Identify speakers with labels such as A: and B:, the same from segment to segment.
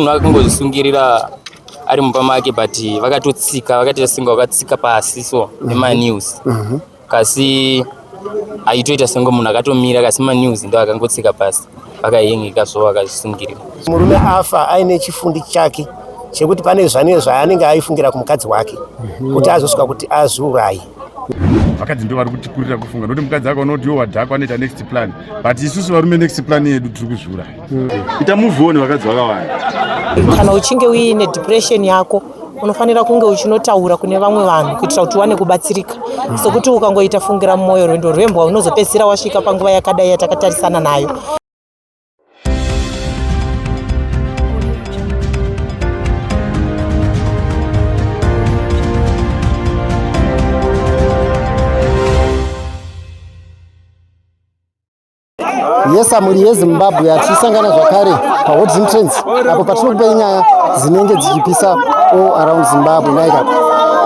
A: Munhu akangozvisungirira ari mumba make, but vakatotsika, vakatoita senge vakatsika pasi so nemanews. Kasi aitoita senge munhu akatomira, kasi manews ndo akangotsika pasi, vakahengeka so vakazvisungirira.
B: Murume afa aine chifundi chake chekuti pane zvane zvaanenge aifungira kumukadzi wake kuti azosvika kuti azviuraye.
C: Vakadzi ndo vari kutikurira kufunga nokuti mukadzi akaona kuti iwo wadhakwa anoita next plan, but isusu varume next plan yedu tiri kuzviuraya. Ita move on, vakadzi vakawanda.
D: Kana uchinge uine depression yako, unofanira kunge uchinotaura kune vamwe vanhu kuitira kuti uwane kubatsirika. Sekuti ukangoita fungira mumwoyo rwendo rwembwa, unozopedzisira wasvika panguva yakadai yatakatarisana nayo.
E: Yesa mhuri yeZimbabwe, hatichisangana zvakare paHot Trends apo patinokupai nyaya dzinenge dzichipisa all around Zimbabwe. Naika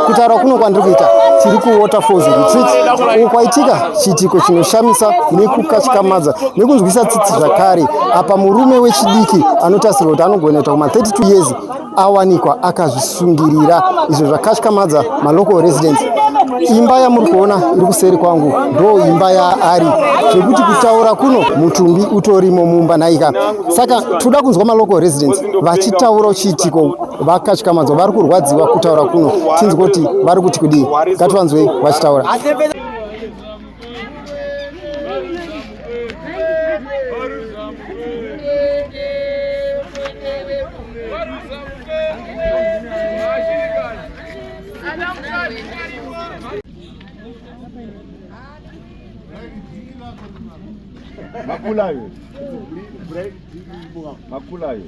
E: kutaura kuno kwandiri kuita, tiri kuWaterfalls Retreat uko kwaitika chiitiko chinoshamisa nekukatyamadza nekunzwisa tsitsi zvakare. Apa murume wechidiki anotarisirwa kuti anogona kuita kuma 32 years awanikwa akazvisungirira, izvo zvakatyamadza malocal residents. Imba yamuri kuona iri kuseri kwangu ndo imba yaari, zvekuti kutaura kuno mutumbi utorimo mumba naika. Saka toda kunzwa malocal residents vachitaura chiitiko, vakatyamadzwa, vari kurwadziwa kutaura kuno. Tinzwe kuti vari kuti kudii. Ngativanzwei vachitaura.
C: Makulayo. Makulayo.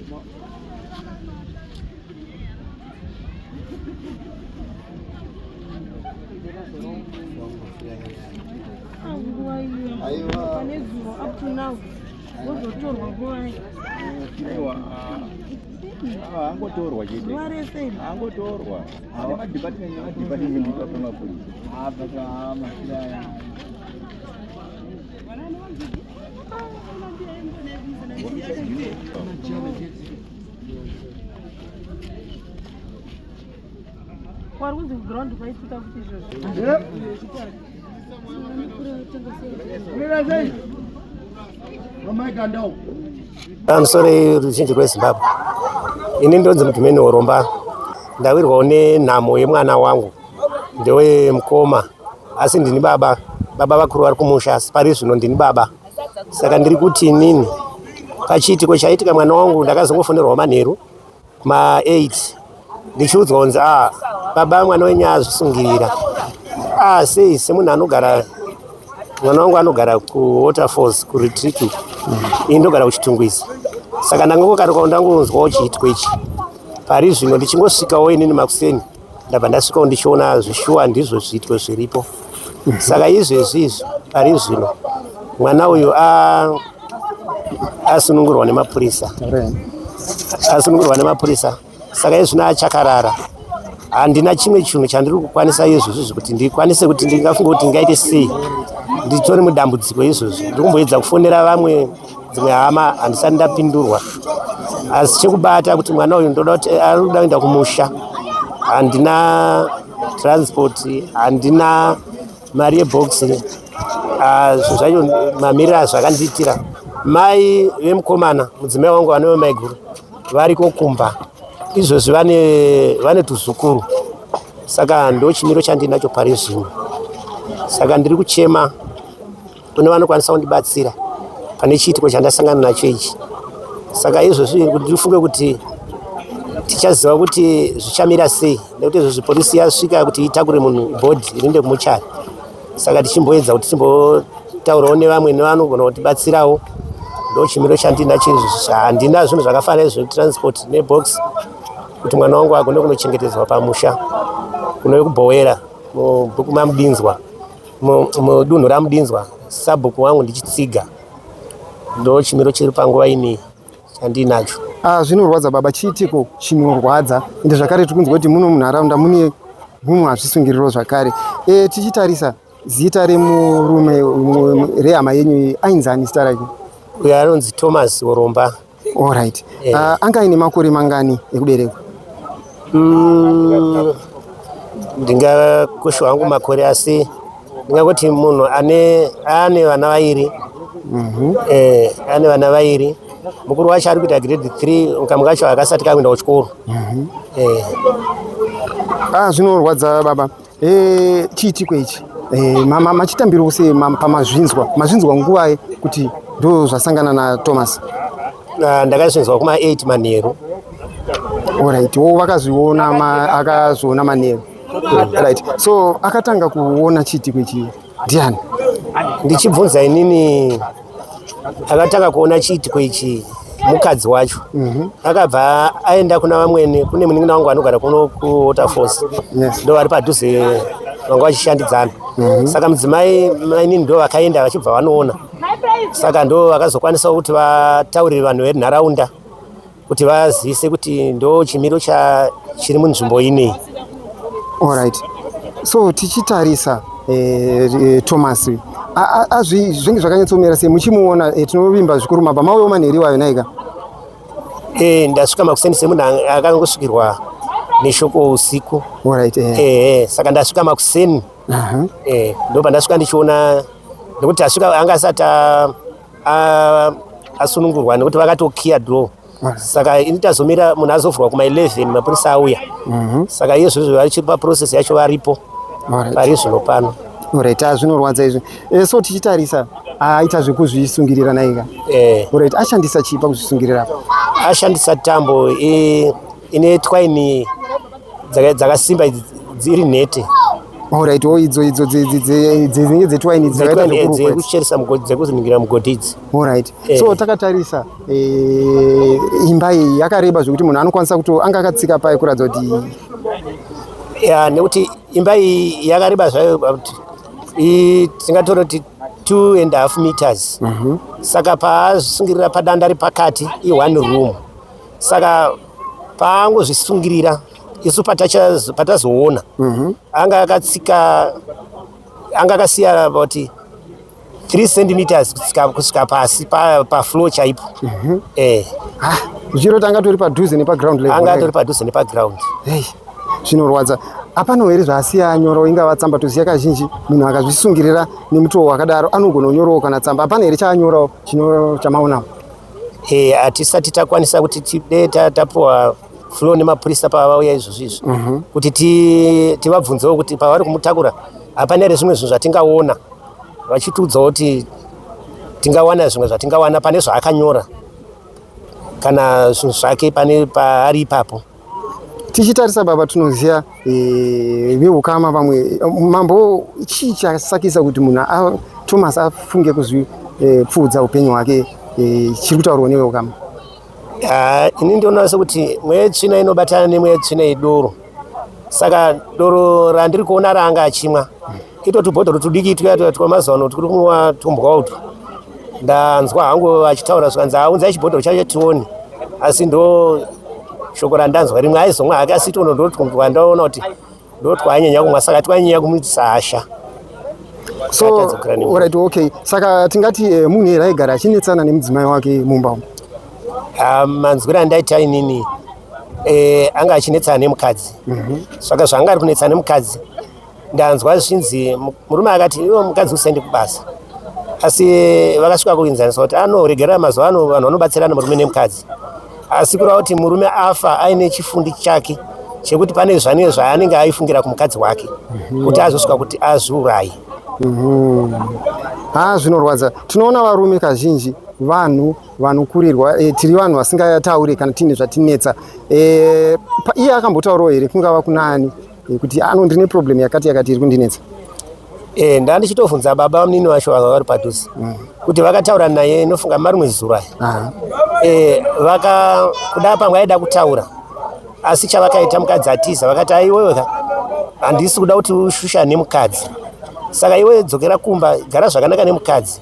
F: Pane zuro up to now wozotorwa nguva?
C: Aiwa, angotorwa chete.
F: Zuva rese iri.
C: Angotorwa. Ane madepartment nemadepartment ipapo mapurisa.
F: Kwari kunzi kuground kwaitika kuti izvozvo.
B: Pamusoro ruzhinji rweZimbabwe, ini ndonzi Mudhumeni Woromba. Ndawirwawo nenhamo yemwana wangu, ndewe mukoma, asi ndini baba. Baba vakuru vari kumusha, asi pari zvino ndini baba. Saka ndiri kuti inini pachiitiko chaitika mwana wangu, ndakazongofonerwa manheru kuma8 ndichiudzwa kunzi, a baba, mwana wenyu azvisungirira. A sei? Semunhu anogara, mwana wangu anogara kuWaterfalls kuretreat uku, ini ndogara kuChitungwiza. Saka ndangokaruka ndangonzwawo chiitiko ichi. Pari zvino ndichingosvikawo inini makuseni, ndabva ndasvikawo ndichiona zvishuwa ndizvo zviitiko zviripo. Saka izvezvi izvi, pari zvino mwana uyu asunungurwa nemapurisa, asunungurwa nemapurisa. Saka izvino achakarara. Handina chimwe chinhu chandiri kukwanisa izvozvi kuti ndikwanise kuti ndingafunga kuti ndingaite sei. Nditori mudambudziko izvozvi. Ndiri kumboedza kufonera vamwe, dzimwe hama, handisati ndapindurwa. Asi chekubata kuti mwana uyu ndoda kuti ari kuda kuenda kumusha, handina transport, handina mari yebhokisi. Zvinhu zvacho mamiriro azvakandiitira, mai vemukomana, mudzimai wangu vanove maiguru, variko kumba izvozvi, vane tuzukuru. Saka ndo chimiro chandinacho pari zvino. Saka ndiri kuchema kune vanokwanisa kundibatsira pane chiitiko chandasangana nacho ichi. Saka izvozvi kuti ndifunge kuti tichaziva kuti zvichamira sei, nekuti izvozvi polisi yasvika kuti itakure munhu, body riende kumuchari. Saka tichimboedza kuti timbotaurawo nevamwe nevanogona kutibatsirawo. Ndo chimiro chandinacho izvozvi. Handina zvinhu zvakafanana zvetransport nebox kuti mwana wangu agone kunochengetedzwa pamusha kunove kuBhowera, mubhuku maMudinzwa, mudunhu raMudinzwa. Sabhuku wangu ndichitsiga. Ndo chimiro chiri panguva inei chandinacho.
E: Ah, zvinorwadza baba, chiitiko chinorwadza. Ende zvakare tiri kunzwa kuti muno munharaunda mune mumwe azvisungiriro zvakare. Tichitarisa zita remurume rehama yenyu iyi, ainzani zita rake?
B: Uyo anonzi Thomas Woromba.
E: Alright. Anga aine makore mangani ekuberekwa?
B: Ndingakushuwa hangu makore, asi ndingangoti munhu ane vana vairi. Ane vana vairi. Mukuru wacho ari kuita grade 3, kamwe kacho akasati kakuenda kuchikoro.
E: Ah, zvinorwadza baba. Chiitiko ichi machitambiro sei pamazvinzwa? Mazvinzwa nguvai kuti ndo zvasangana naThomas?
B: Ah, ndakazvinzwa kuma 8 manheru.
E: Alright, wo vakazviona akazviona manheru. Right. So akatanga kuona chiitiko ichi ndiani?
B: Ndichibvunza inini, akatanga kuona chiitiko ichi mukadzi wacho. Akabva aenda kuna vamwene, kune munin'ina wangu anogara kuno kuWaterfalls. Ndo vari padhuze, vanga vachishandidzana. Saka mudzimai mainini ndo vakaenda vachibva vanoona. Saka ndo vakazokwanisawo kuti vataurire vanhu venharaunda kuti vazivise kuti ndo chimiro chiri munzvimbo inei.
E: Alright. So tichitarisa Thomas zvinge zvakanyatsomira sei muchimuona? Tinovimba zvikuru mabva mauyawo manheru iwayo naika?
B: Ndasvika makuseni semunhu akangosvikirwa neshoko usiku.
E: Alright.
B: Saka ndasvika makuseni. Ndo pandasvika ndichiona, nekuti asvika anga asati asunungurwa, nekuti vakatokiya door. Saka ini tazomira munhu azovhurwa kuma 11 mapurisa auya. Saka iye zvozvo vachiri paprocess yacho varipo pari zvino pano.
E: Alright, ah, zvinorwadza izvi. So tichitarisa aita zvekuzvisungirira naika?
B: Eh.
E: Alright, ashandisa chii pakuzvisungirira apa?
B: Ashandisa tambo ine twaini dzakasimba idzi, dziri nhete.
E: Alright, o idzo dzinenge dzetwaini idzi dzakaita zvekurukwa idzi.
B: Dzekucheresa mugodhi, dzekuningira mugodhi idzi.
E: Alright. So takatarisa imba iyi yakareba zvekuti munhu anokwanisa kuto anga akatsika payo kuratidza kuti
B: Ya, nekuti imba iyi yakareba zvayo, but tingatora kuti 2.5 meters. Saka paazvisungirira padanda repakati i1 room. Saka paangozvisungirira, isu patazoona anga akatsika, anga akasiya about 3 centimeters kusvika pasi pafloor chaipo.
E: Ah, zvichiroti anga tori padhuze nepaground level.
B: Anga atori padhuze nepaground.
E: Hey, zvinorwadza. Hapana here zvaasiya anyorawo, ingava tsamba? Toziva kazhinji munhu akazvisungirira nemutoo wakadaro anogona kunyorawo kana tsamba. Hapana here chaanyorawo chino chamaonawo?
B: Hatisati takwanisa kuti tide tapuwa floor nemapurisa pavauya izvozvo izvi kuti tivabvunzewo kuti pavari kumutakura hapana here zvimwe zvinhu zvatingaona, vachitiudzawo kuti tingawana zvimwe zvatingawana pane zvaakanyora kana zvinhu zvake pane paari ipapo.
E: Tichitarisa baba, tinoziva veukama vamwe mambo, chii chasakisa kuti munhu Thomas afunge kuzvipfuudza upenyu hwake? Chiri kutaurwa neveukama?
B: Ah, ini ndinoona sekuti mweya yetsvina inobatana nemweya yetsvina yedoro. Saka doro randiri kuona raanga achimwa ito tubhodhoro tudiki tuya tuya twamazuva ano turi kumwa tumbwa utwu. Ndanzwa hangu vachitaura zvikanzi aunzai chibhodhoro chacho tione, asi ndo shoko randanzwa. Rimwe aizomwa hake, asi itono ndo twandaona kuti ndo twanyanya kumwa, saka twanyanya kumuitisa hasha.
E: So
B: Atadzokera nemhuri.
E: Alright, okay, saka tingati munhu here aigara achinetsana nemudzimai wake mumba umu?
B: Ah, manzwiro andaita inini, anga achinetsana nemukadzi. Saka zvanga ari kunetsana nemukadzi, ndanzwa zvinzi murume akati iwo mukadzi usaende kubasa, asi vakasvika kuinzanisa kuti anoregerera. Mazuva ano vanhu vanobatsirana murume nemukadzi, asi kureva kuti murume afa aine chifundi chake chekuti pane zvanenge zvaanenge aifungira kumukadzi wake kuti azosvika kuti azviuraye.
E: Ha, zvinorwadza. Tinoona varume kazhinji vanhu vanokurirwa. Tiri vanhu vasingatauri kana tiine zvatinetsa. Iye akambotaurawo here kungava kunani kuti ano ndine problem yakati yakati iri kundinetsa?
B: Ndaa ndichitovhunza baba munini vacho vanga vari padhuze kuti vakataura naye, nofunga marimwe zuro aya. Vaka kuda pamwe aida kutaura, asi chavakaita mukadzi atiza, vakati aiwewe ka, handisi kuda kuti ushushane nemukadzi, saka iwe dzokera kumba, gara zvakanaka nemukadzi.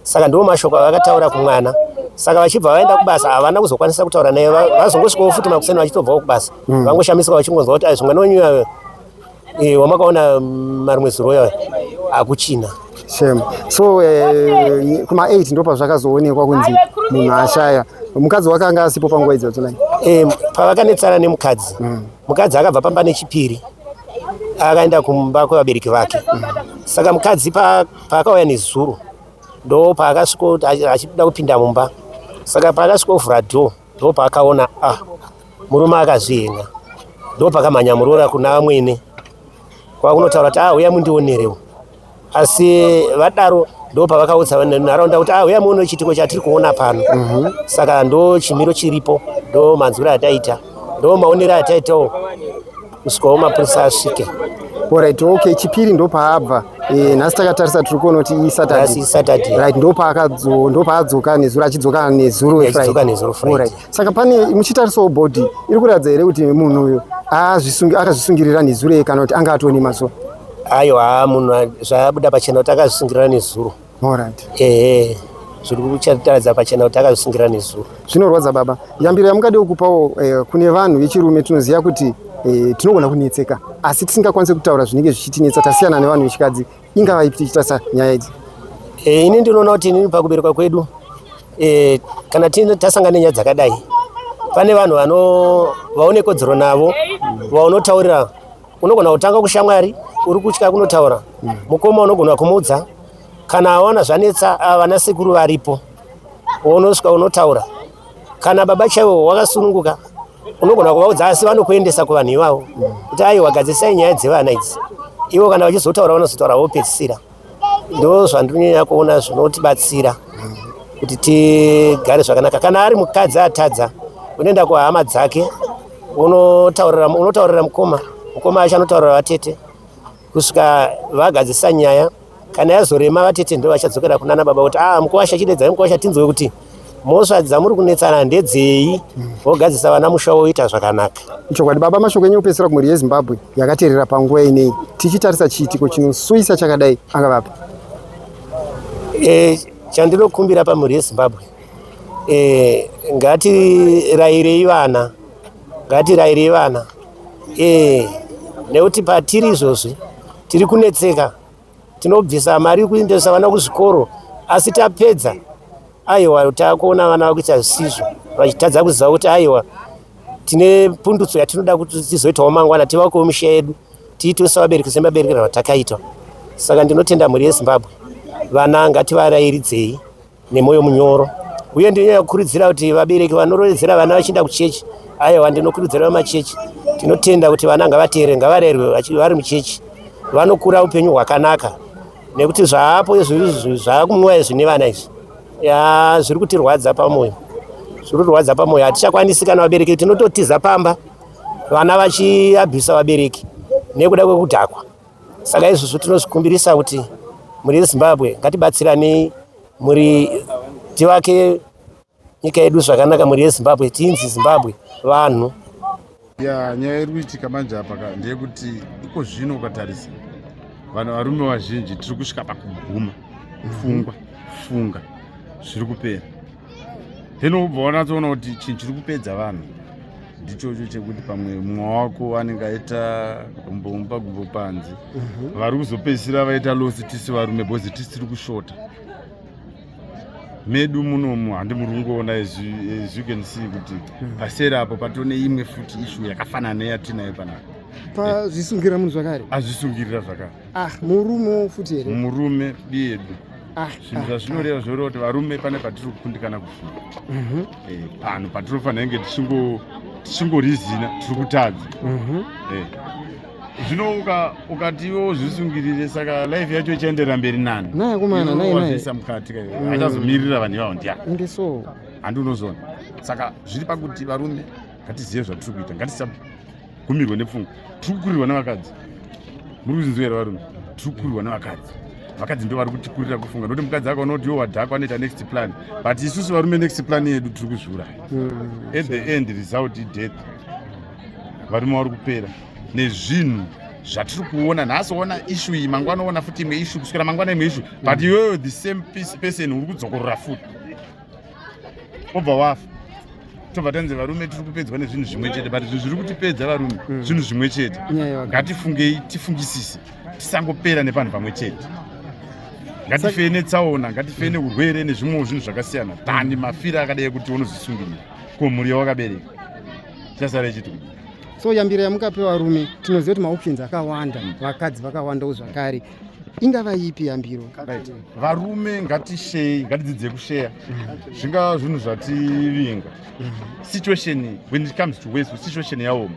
B: Saka ndiwo mashoko avakataura kumwana. Saka vachibva vaenda kubasa, havana kuzokwanisa kutaura naye. Vazongosvikawo futi makuseni vachitobvawo kubasa, vangoshamisika vachingonzwa kuti aizvo mwana wenyu wamakaona marimwe zuro yayo hakuchina.
E: Shame. So kuma 8 ndo pazvakazoonekwa kunzi munhu ashaya. Mukadzi wake anga asipo panguva idzodzo nai?
B: Pavakanetsana nemukadzi, mukadzi akabva pamba nechipiri akaenda kumba kwevabereki vake. Saka mukadzi paakauya nezuro ndo paakasviko achida kupinda mumba, saka paakasvikovhura dhoo ndo paakaona murume akazvihenga, ndo pakamhanya muroora kuna amwene kwakunotaura kuti huya mundionerewo. Asi vadaro ndo pavakaudza nharaunda kuti huya muone chiitiko chatiri kuona pano. Saka ndo chimiro chiripo, ndo manzwiro ataita, ndo maonero ataitawo kusvikawo mapurisa asvike.
E: Alright, okay, chipiri ndo paabva. Nhasi takatarisa tiri kuona kuti iSaturday.
B: Nhasi iSaturday.
E: Right, ndo paadzoka nezuro, achidzoka nezuro.
B: Achidzoka nezuro Friday.
E: Alright. Saka pane muchitarisawo body iri kuratidza here kuti munhu uyu akazvisungirira nezuro kana kuti anga atone mazuva?
B: Aiwa, munhu zvabuda pachena kuti akazvisungirira nezuro.
E: Alright.
B: Ehe, zviri kucharatidza pachena kuti akazvisungirira nezuro.
E: Zvinorwadza baba. Yambiro yamungade kupawo kune vanhu vechirume, tinoziva kuti tinogona kunetseka asi tisingakwanisi kutaura zvinenge zvichitinetsa, tasiyana nevanhu vechikadzi, ingava ipi tichitarisa nyaya idzi?
B: Ini ndinoona kuti inini pakuberekwa kwedu kana tasangana nenyaya dzakadai, pane vanhu vaone kodzero navo vaunotaurira. Unogona kutanga kushamwari uri kutya kunotaura, mukoma unogona kumuudza, kana aona zvanetsa vana sekuru varipo unosvika unotaura, kana baba chaivo wakasununguka unogona kuvaudza, asi vanokuendesa kuvanhu ivavo kuti aiwa gadzisai nyaya dzevana idzi. Ivo kana vachizotaura vanozotaura vopedzisira. Ndo zvandinonyanya kuona zvinotibatsira kuti tigare zvakanaka. Kana ari mukadzi atadza, unoenda kuhama dzake unotaurira mukoma, mukoma acho anotaurira vatete kusvika vagadzisa nyaya. Kana yazorema, vatete ndo vachadzokera kunana baba kuti mukuwasha chidedzai mukuwasha tinzwe kuti mhosva dzamuri kunetsana ndedzei, vogadzisa vana musha woita zvakanaka.
E: Chokwadi baba, mashoko enyu ekupedzisira kumhuri yeZimbabwe yakateerera panguva ineyi tichitarisa chiitiko chinosuwisa chakadai angavapi?
B: Chandinokumbira pamhuri yeZimbabwe, ngatirayirei vana, ngatirayirei vana, nekuti patiri izvozvi tiri kunetseka. Tinobvisa mari kuendesa vana kuzvikoro, asi tapedza aiwa takuona vana vakuita zvisizvo, vachitadza kuziva kuti aiwa tine pundutso yatinoda kuti tizoitawo mangwana, tivakewo misha yedu, tiitewo sevabereki semaberekero atakaitwa. Saka ndinotenda mhuri yeZimbabwe, vana ngativarayiridzei nemwoyo munyoro. Uye ndinonyanya kukurudzira kuti vabereki vanorovedzera vana vachienda kuchechi, aiwa ndinokurudzira vemachechi, tinotenda kuti vana ngavateere, ngavarerwe vari muchechi, vanokura upenyu hwakanaka. Nekuti zvaapo izvi zvaakumwiwa izvi nevana izvi zviri kutirwadza pamwoyo, zviri kutirwadza pamwoyo. Hatichakwanisi kana vabereki tinototiza pamba, vana vachiabhisa vabereki nekuda kwekudhakwa. Saka izvozvo tinozvikumbirisa kuti mhuri yeZimbabwe ngatibatsiranei, mhuri tivake nyika yedu zvakanaka, mhuri yeZimbabwe tinzi Zimbabwe vanhu.
C: Ya, nyaya iri kuitika manje apa ndeyekuti iko zvino ukatarisa vanhu varume vazhinji tiri kusvika pakuguma pfungwa, funga zviri kupera. Then ubva wanatsoona kuti chinhu chiri kupedza vanhu ndichocho chekuti pamwe mumwe wako anenge aita gumbo mumba gumbo panze, vari kuzopedzisira vaita loss tisi varume, because tisi tiri kushota medu munomu. Handi muri kungoona as you can see kuti paseri apo patone imwe futi issue yakafanana neyatinayo panapa.
E: Pazvisungira munhu zvakare?
C: Azvisungirira zvakare.
E: Murume futi here?
C: Murume biyedu. Zvinhu zvazvinoreva zvoreva kuti varume pane patiri kukundikana kufunga, panhu patinofanira kunge tichingorizina tiri kutadza. Zvino ukati iwe uzvisungirire, saka life yacho ichaenderera mberi nani?
E: Naye akomana, naye, naye.
C: Wazviisa mukati achazomirira vanhu ivavo ndiani?
E: Ende so.
C: Handi unozoona. Saka zviri pakuti varume ngatizive zvatiri kuita, ngatisagumirwe nepfungwa. Tiri kukurirwa nevakadzi, muri kuzinzwa here varume? Tiri kukurirwa nevakadzi. Vakadzi ndo vari kutikurira kufunga, nokuti mukadzi akaona kuti iwe wadhakwa anoita next plan, but isusu varume next plan yedu tiri kuzviuraya. At the end result ideath. Varume vari kupera nezvinhu zvatiri kuona nhasi. Ona issue iyi, mangwana ona futi imwe issue, kuswera mangwana imwe issue, but iwewe the same person uri kudzokorora futi, obva wafa. Tobva tanzi varume tiri kupedzwa nezvinhu zvimwe chete, but zvinhu zviri kutipedza varume zvinhu zvimwe chete.
E: Inyaya yevakadzi.
C: Ngatifungei, tifungisise, tisangopera nepanhu pamwe chete. Ngatifei netsaona, ngatifei neurwere nezvimwewo zvinhu zvakasiyana than mafiro akadai ekuti unozvisungirira ko mhuri yawakabereka chasara ichiti kudii?
E: So yambiro yamungape varume, tinoziva kuti maoptions akawanda, vakadzi vakawandawo zvakare, ingava ipi yambiro?
C: Right. Varume ngatishei, ngatidzidzei kusheya. Zvingava zvinhu zvativinga. Situation, when it comes to waste, situation yaoma,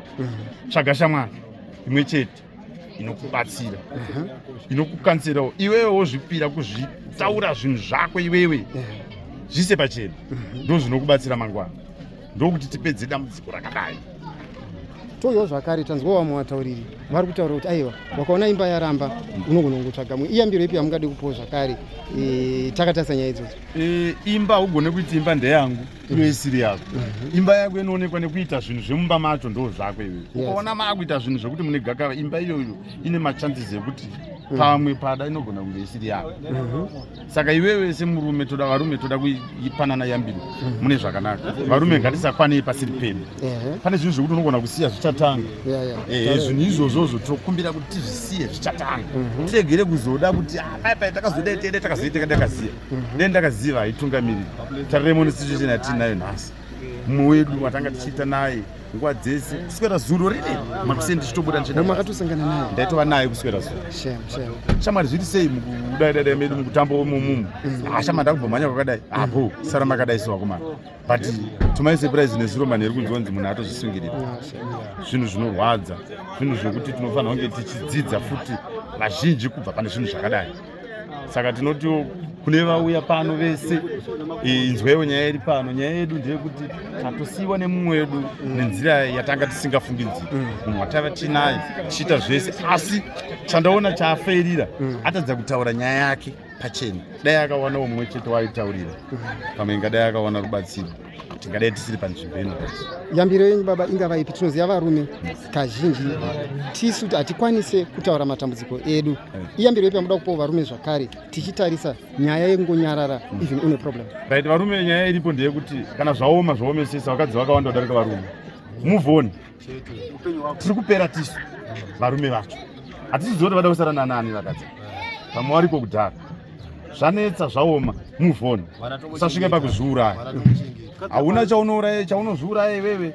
C: tsvaga shamwari imwe chete inokubatsira, inokukanserawo. Iwewe wozvipira kuzvitaura zvinhu zvako iwewe, zvise pachena, ndo zvinokubatsira mangwana, ndokuti tipedze dambudziko rakadai.
E: Touyawo zvakare, tanzwa vamwe vatauriri vari kutaura kuti aiwa, wakaona imba yaramba, unogona kungotsvaga mwe. Iyambiro ipi yamungade kupiwa zvakare, takatarisa nyaya idzodzo?
C: Imba haugone kuiti imba ndeyangu iyo isiri yako. Imba yako inoonekwa nekuita zvinhu zvemumba macho ndo zvako iwewe. Ukaona maakuita zvinhu zvekuti mune gakava, imba iyoyo ine machances ekuti pamwe pada inogona kunge isiri yako. Saka iwewe semurume, toda varume, toda kuipanana yambiro mune zvakanaka. Varume, ngatisakwanei pasiri pedu. Pane zvinhu zvekuti unogona kusiya zvichatanga. Zvinhu izvozvozvo tokumbira kuti tizvisiye zvichatanga, tiregere kuzoda kuti, "Ah, pai pai takazodai, tiende takazoita, ndakaziva." Dai ndakaziva haitungamiriri. Tariremo nesituation yatinayo nhasi, mumwe wedu watanga tichiita naye nguva dzese kuswera zuro rine makuseni tichitobuda ndichienda
E: Mumwe
C: kubasa.
E: Makatosangana naye?
C: Ndaitova naye kuswera zuro.
E: Shame, shame.
C: Shamwari, zviri sei mukudai medu mukutambo mumu? Ah, shamwari, ndakubvomhanya kwakadai apo, sara makadai sewakomana. But to my surprise, nezuro manheru kunzonzi munhu atozvisungirira. Zvinhu zvinorwadza, zvinhu zvekuti tinofanira kunge tichidzidza futi vazhinji kubva pane zvinhu zvakadai. Saka tinotiwo kune vauya pano vese, inzwaiwo nyaya iri pano. Nyaya yedu ndeyekuti tatosiyiwa nemumwe wedu nenzira yatanga tisingafungidziri, munhu watava tinaye tichiita zvese, asi chandaona chaafeirira, atadza kutaura nyaya yake pachena. Dai akawanawo mumwe chete waaitaurira, pamwe ingadai akawana rubatsiro, tingadai tisiri panzvimbo ino.
E: Yambiro yenyu baba ingava ipi? Tinoziva varume kazhinji tisu hatikwanise kutaura matambudziko edu. Iyambiro ipi yamuda kupawo varume zvakare, tichitarisa nyaya yekungonyarara even une problem?
C: Right, varume, nyaya iripo ndeyekuti kana zvaoma, zvaomesesa, vakadzi vakawanda kudarika varume. Move on. Tiri kupera tisu varume vacho, hatisiziva kuti vada kusara nanani. Vakadzi vamwe variko kudhara. Zvanetsa, zvaoma, move on, usasvike pakuzviuraya. Hauna chaunouraya, chaunozviuraya iwewe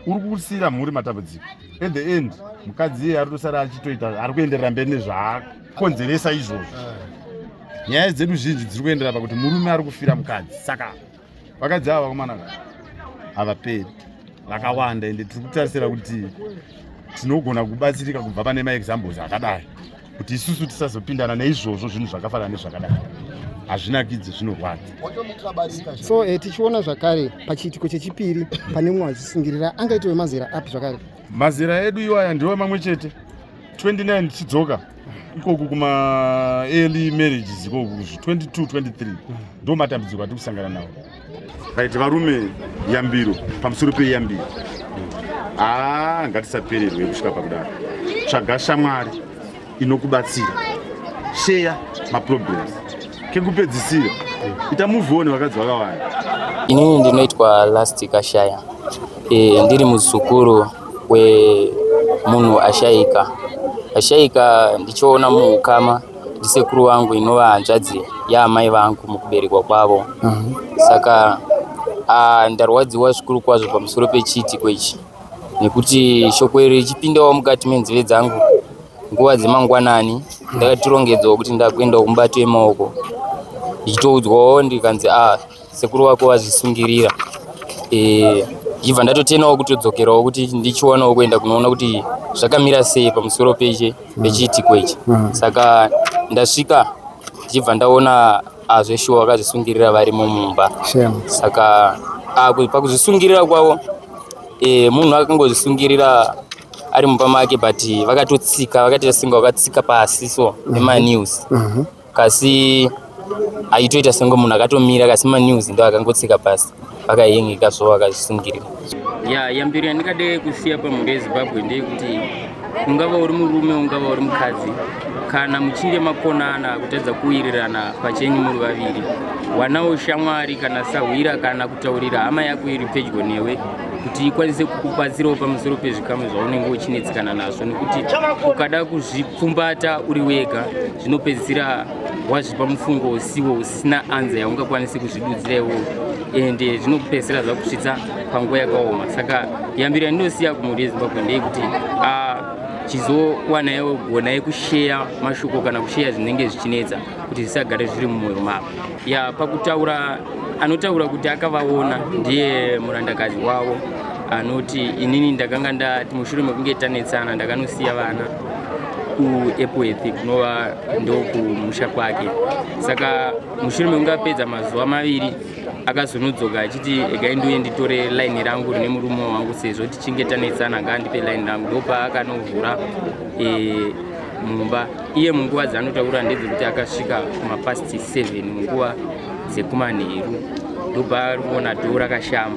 C: uri kusiyira mhuri matambudziko. At the end mukadzi iye ari kutosara achitoita, ari kuenderera mberi nezvaakonzeresa izvozvo. Nyaya dzedu zhinji dziri kuenderera pakuti murume ari kufira mukadzi. Saka vakadzi ava, vakomana, havaperi, vakawanda. Ende tiri kutarisira kuti tinogona kubatsirika kubva pane maexamples akadai, kuti isusu tisazopindana neizvozvo. Zvinhu zvakafanana nezvakadai hazvinakidzi, zvinorwadza.
E: So tichiona zvakare pachiitiko chechipiri pane mumwe achisungirira, angaite wemazera api zvakare?
C: Mazera edu iwaya ndiwo mamwe chete, 29 tichidzoka ikoku kuma early marriages ikoku, 22, 23, ndo matambudziko atiri kusangana nawo. Right, varume, yambiro pamusoro peyambiro, haa, ngatisapererwe kusvika pakudaro. Tsvaga shamwari inokubatsira, share maproblems. Kekupedzisira, ita move on, vakadzi vakawanda.
A: Inini ndinoitwa Last Kashaya. Ndiri muzukuru wemunhu ashaika. Ashaika ndichiona muukama ndisekuru vangu, inova hanzvadzi yaamai vangu mukuberekwa kwavo. Saka ndarwadziwa zvikuru kwazvo pamusoro pechiitiko ichi, nekuti shoko iri richipindawo mukati menzeve dzangu nguva dzemangwanani, ndakatirongedzawo kuti ndakuendawo kumubato wemaoko, ndichitoudzwawo ndikanzi, "A, sekuru vako vazvisungirira." Ndichibva ndatotenawo kutodzokerawo kuti ndichiwanawo kuenda kunoona kuti zvakamira sei pamusoro pechiitiko ichi. Saka ndasvika, ndichibva ndaona zveshuwa vakazvisungirira varimo mumba.
E: Shame.
A: Saka pakuzvisungirira kwavo, munhu akangozvisungirira ari mumba make, but vakatotsika, vakaita singa vakatsika pasi so nemanews, kasi aitoita senge munhu akatomira, kasi manews ndo akangotsika pasi, vakayengeka zvo vakazvisungirira. Ya, yambiro yandingade kusiya pamhuri yeZimbabwe ndeyekuti ungava uri murume, ungava uri mukadzi, kana muchinge makonana kutadza kuwirirana pachenyu muri vaviri, wanawo shamwari kana sahwira kana kutaurira hama yako iri pedyo newe kuti ikwanise kukubatsirawo pamusoro pezvikamu zvaunenge uchinetsekana nazvo, nekuti ukada kuzvipfumbata uri wega zvinopedzisira. wazvipa mufungo usiwo usina anza yaungakwanisi kuzvidudzira iwowo ende zvinokupedzisira zvakusvitsa panguva yakaoma. Saka yambiro yandinosiya kumhuri yeZimbabwe ndeyekuti chizowanaiwo gonai kusheya mashoko kana kusheya zvinenge zvichinetsa kuti zvisagare zviri mumwoyo mavo. Ya pakutaura anotaura kuti akavaona ndiye murandakadzi wavo anoti inini ndakanga ndati mushure mekunge tanetsana ndakanosiya vana kuEpworth kunova ndokumusha kwake. Saka mushure mekunge apedza mazuva maviri akazonodzoka achiti egai ndiuye nditore line rangu rine murume wangu sezvo tichinge tanetsana ngaandipe line rangu. Ndopaakanovhura mumba. Iye munguva dzaanotaura ndedzekuti akasvika kumapast 7 munguva dzekumanheru, ndopaari kuona dhoo rakashama.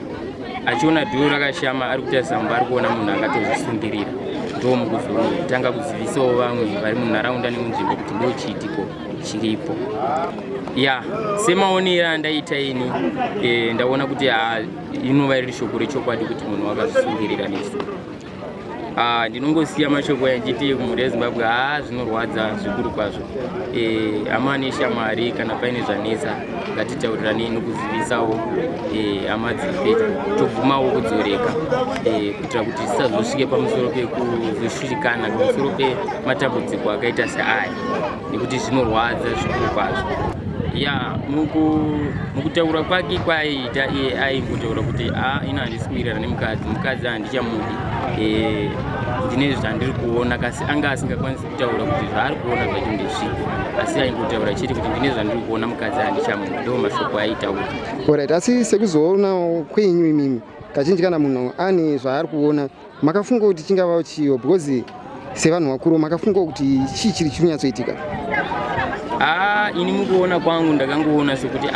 A: Achiona dhoo rakashama ari kutarisa mumba ari kuona munhu akatozvisungirira. Ndomukuzotanga kuzivisawo vamwe vari munharaunda nemunzvimbo kuti ndo chiitiko chiripo. Ya semaonero andaita ini ndaona kuti inova riri shoko rechokwadi kuti munhu wakazvisungirira nesu. Ndinongosiya mashoko aya ndichiti kumhuri yeZimbabwe zvinorwadza zvikuru kwazvo. Hama neshamwari kana paine zvanetsa ngatitauriranei nokuzivisawo hama dziri pedyo, tobvumawo kudzoreka kuitira kuti tisazosvike pamusoro pekuzoshurikana pamusoro pematambudziko akaita seaya, nekuti zvinorwadza zvikuru kwazvo. Ya mukutaura kwake kwaaiita iye aingotaura kuti ino handisi kuwirirana nemukadzi, mukadzi handichamudi, ndine zvandiri kuona, kasi anga asingakwanisi kutaura kuti zvaari kuona zvacho ndezvipi, asi aingotaura chete kuti ndine zvandiri kuona, mukadzi handichamudi, ndo mashoko aitaura.
E: Alright, asi sekuzoona kwenyu imimi kazhinji kana munhu ane zvaari kuona makafunga kuti chingava chiyo, because sevanhu vakuru makafunga kuti chii chiri kunyatsoitika?
A: Ini mukuona kwangu ndakangoona sekuti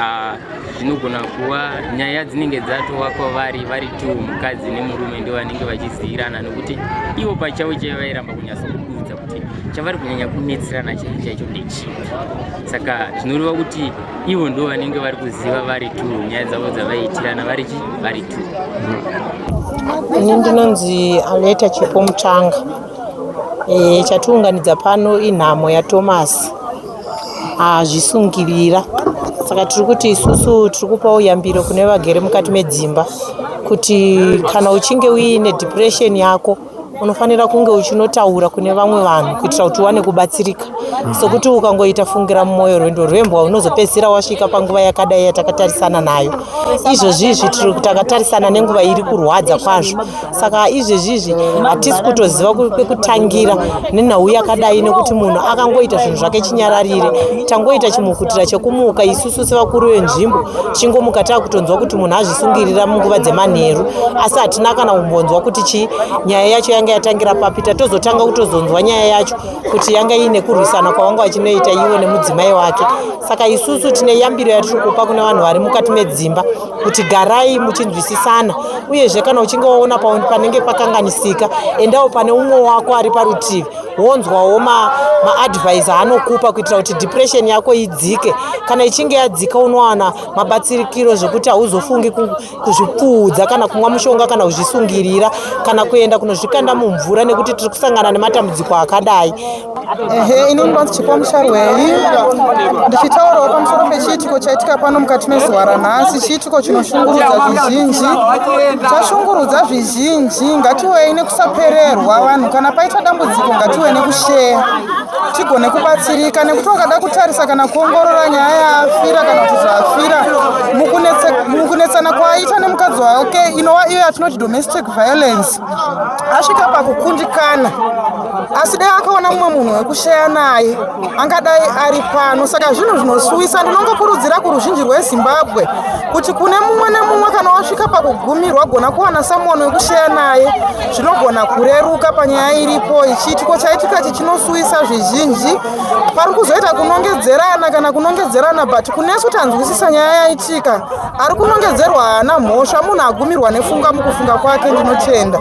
A: zvinogona kuva nyaya dzinenge dzatova kwavari vari tu mukadzi nemurume ndo vanenge vachiziyirana, nekuti ivo pachavo chaivo vairamba kunyatsokududza kuti chavari kunyanya kunetserana chaicho chaicho ndechipi. Saka zvinoreva kuti ivo ndo vanenge vari kuziva vari tu nyaya dzavo dzavaiitirana vari chi vari tu.
D: Ini ndinonzi Aleta Chipo Mutanga. Chatiunganidza pano inhamo yaThomas azvisungirira. Saka tiri kuti isusu tiri kupawo yambiro kune vagere mukati medzimba kuti kana uchinge uine depression yako unofanira kunge uchinotaura kune vamwe vanhu kuitira kuti uwane kubatsirika. Sokuti ukangoita fungira mumwoyo rwendo rwembwa unozopedzisira wasvika panguva yakadai yatakatarisana nayo. Izvozvi izvi tiri takatarisana nenguva iri kurwadza kwazvo. Saka izvezvi izvi hatisi kutoziva pekutangira nenhau yakadai, nekuti munhu akangoita zvinhu zvake chinyararire. Tangoita chimukutira chekumuka isusu sevakuru venzvimbo tichingomuka takutonzwa kuti munhu azvisungirira munguva dzemanheru, asi hatina kana kumbonzwa kuti chi nyaya yacho yanga yatangira papi. Tatozotanga kutozonzwa nyaya yacho kuti yanga iine kurwisana kwavanga vachinoita ivo nemudzimai wake. Saka isusu tine yambiro yatiri kupa kune vanhu vari mukati medzimba kuti garai muchinzwisisana, uyezve kana uchinge waona panenge pakanganisika endawo pane umwe wako ari parutivi wonzwawo maadvice aanokupa kuitira kuti depression yako idzike. Kana ichinge yadzika unowana mabatsirikiro zvekuti hauzofungi kuzvipfuudza kana kumwa mushonga kana kuzvisungirira kana kuenda kunozvikanda mumvura, nekuti tiri kusangana nematambudziko akadai.
G: Ehe, ini ndinonzi Chipo Musharwei, ndichitaurawo pamusoro pechiitiko chaitika pano mukati mezuva ranhasi. Chiitiko chinoshungurudza zvizhinji, chashungurudza zvizhinji. Ngatiwei nekusapererwa vanhu, kana paita dambudziko ngatiwe nekusheya tigone kubatsirika, nekuti wakada kutarisa kana kuongorora nyaya yaafira kana kuti zvaafira mukunetsana kwaaita nemukadzi wake, inova iyo yatinoti domestic violence, asvika pakukundikana. Asi dai akaona mumwe munhu wekusheya naye angadai ari pano. Saka zvinhu zvinosuwisa. Ndinongokurudzira kuruzhinji rweZimbabwe kuti kune mumwe nemumwe kana wasvika pakugumirwa gona kuwana someone wekusheya naye, zvinogona kureruka panyaya iripo. Chiitiko chaitika ichi chinosuwisa zvizhinji. Pari kuzoita kunongedzerana kana kunongedzerana, but kunesu tanzwisisa nyaya yaitika. Ari kunongedzerwa haana mhosva, munhu agumirwa nefunga mukufunga kwake. Ndinotenda.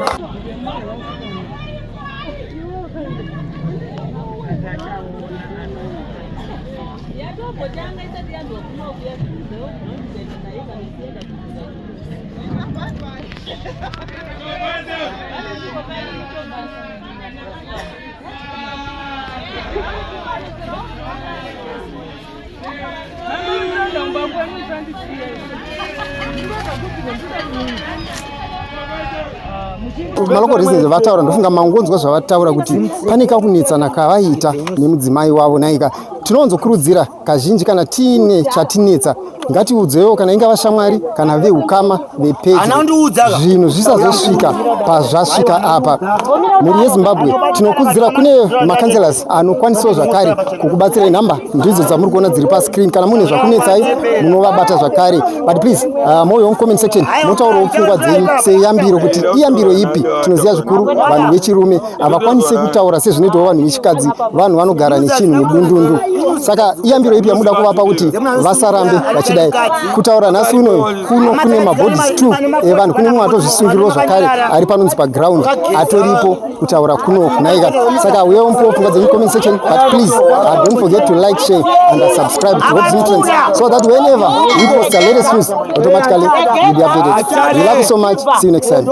E: Malocal residents vataura, ndofunga mangonzwa zvavataura kuti pane kakunetsana kavaita nemudzimai wavo. Naika tinowanzokurudzira kazhinji, kana tiine chatinetsa ngatiudzewo, kana ingava shamwari kana veukama vepedyo, zvinhu zvisazosvika pazvasvika apa. Mhuri yeZimbabwe, tinokurudzira kune macouncillors anokwanisawo zvakare kukubatsirai. Nhamba ndidzo dzamuri kuona dziri pascreen. Kana mune zvakunetsai, munovabata zvakare. But please, mouyawo mucomment section, motaurawo pfungwa dzenyu seyambiro, kuti iyambiro ipi. Tinoziva zvikuru vanhu vechirume havakwanisi kutaura sezvinoitawo vanhu vechikadzi. Vanhu vanogara nechinhu mudundundu. Saka iyambiro ipi yamuda kuvapa kuti vasarambe vachidai kutaura? Nhasi uno kuno kune mabodies 2 evanhu. Kune mumwe atozvisungiriro zvakare ari panonzi paground, atoripo kutaura kunoku naika. Saka uyawo mupiwo pfungwa dzenyu comment section. But please, don't forget to like, share and subscribe to Hope Trends so that whenever we post the latest news, automatically you'll be updated. We love you so much. See you next time.